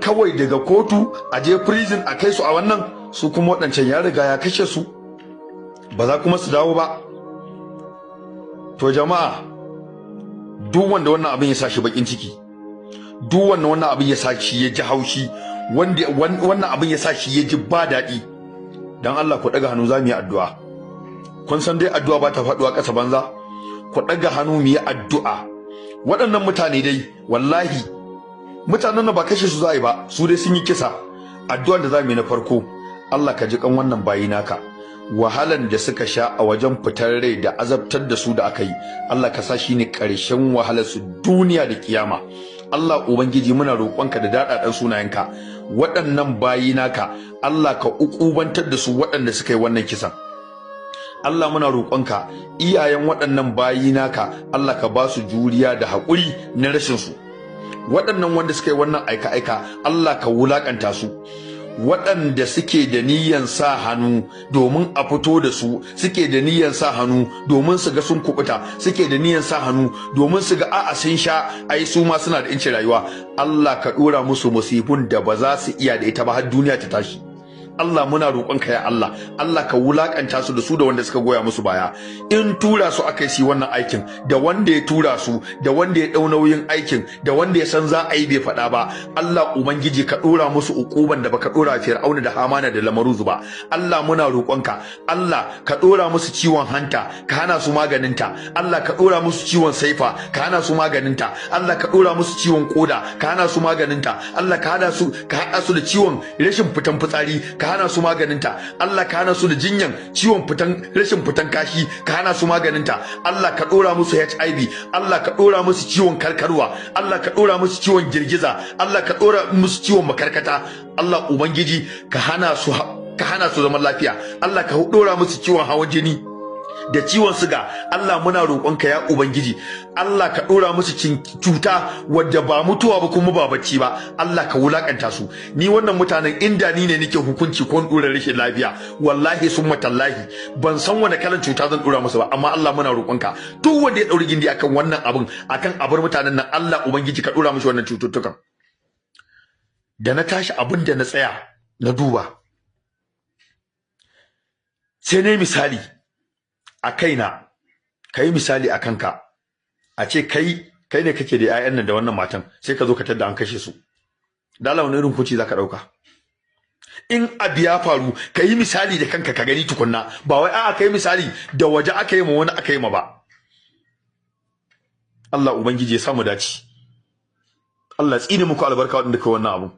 Kawai daga kotu a je prison a kai su a wannan, su kuma waɗancan ya riga ya kashe su, ba za kuma su dawo ba. To jama'a, duk wanda wannan abin ya sa shi bakin ciki, duk wanda wannan abin ya sa shi ya ji haushi, wanda wannan abin ya sa shi ya ji ba daɗi, dan Allah ku ɗaga hannu, za mu yi addu'a. Kun san dai addu'a ba ta faɗuwa ƙasa banza. Ku ɗaga hannu mu yi addu'a. Waɗannan mutane dai, wallahi mutanen nan ba kashe su za a yi ba, su dai sun yi kisa. Addu'ar da za mu yi na farko, Allah ka ji kan wannan bayi naka. Wahalan da suka sha a wajen fitar rai da azabtar da su da aka yi, Allah ka sa shi ne ƙarshen wahalar su duniya da kiyama. Allah Ubangiji, muna roƙonka da daɗaɗan sunayenka, waɗannan bayi naka, Allah ka ukubantar da su waɗanda suka yi wannan kisan. Allah, muna roƙonka, iyayen waɗannan bayi naka, Allah ka ba su juriya da haƙuri na rashin su. Waɗannan wanda suka yi wannan aika-aika, Allah ka wulaƙanta su. Waɗanda suke da niyyan sa hannu domin a fito da su, suke da niyyan sa hannu domin su ga sun kubuta, suke da niyyan sa hannu domin su ga a'a sun sha, ai su ma suna da incin rayuwa, Allah ka ɗora musu musibun da ba za su iya da ita ba har duniya ta tashi. Allah, muna roƙonka ya Allah, Allah ka wulakanta su da su da wanda suka goya musu baya. In tura su aka yi wannan aikin, da wanda ya tura su, da wanda ya ɗau nauyin aikin, da wanda ya san za a yi bai faɗa ba, Allah Ubangiji ka ɗora musu uquban da baka ɗora Fir'auna da Hamana da Lamaruzu ba. Allah, muna roƙonka, Allah ka ɗora musu ciwon hanta, ka hana su maganinta. Allah ka ɗora musu ciwon saifa, ka hana su maganinta. Allah ka ɗora musu ciwon koda, ka hana su maganinta. Allah ka hada su, ka haɗa su da ciwon rashin fitan fitsari, ka hana su maganinta. Allah ka hana su da jinyan ciwon fitan rashin fitan kashi, ka hana su maganinta. Allah ka dora musu HIV. Allah ka dora musu ciwon karkarwa. Allah ka dora musu ciwon girgiza. Allah ka dora musu ciwon makarkata. Allah Ubangiji, ka hana su zaman lafiya. Allah ka dora musu ciwon hawan jini da ciwon siga. Allah, muna roƙonka ya Ubangiji, Allah ka ɗora musu cuta wadda ba mutuwa ba kuma ba bacci ba. Allah ka wulakanta su. Ni wannan mutanen, inda ni ne nake hukunci ko ɗora rashin lafiya, wallahi summa tallahi ban san wani kalan cuta zan ɗora musu ba. Amma Allah, muna roƙonka, duk wanda ya ɗauri gindi akan wannan abun, akan abar mutanen nan, Allah Ubangiji ka ɗora musu wannan cututtukan. Da na tashi, abin da na tsaya na duba, sai ne misali a kaina, ka yi misali a kanka, a ce kai kai ne kake da 'ya'yan nan da wannan matan, sai ka zo ka tadda an kashe su. Dala, wani irin hukunci zaka dauka in abu ya faru? Ka yi misali da kanka ka gani tukunna, ba wai a'a ka yi misali da waje aka yi ma wani aka yi ma ba. Allah Ubangiji ya samu dace. Allah tsine muku albarka waɗanda kai wannan abu.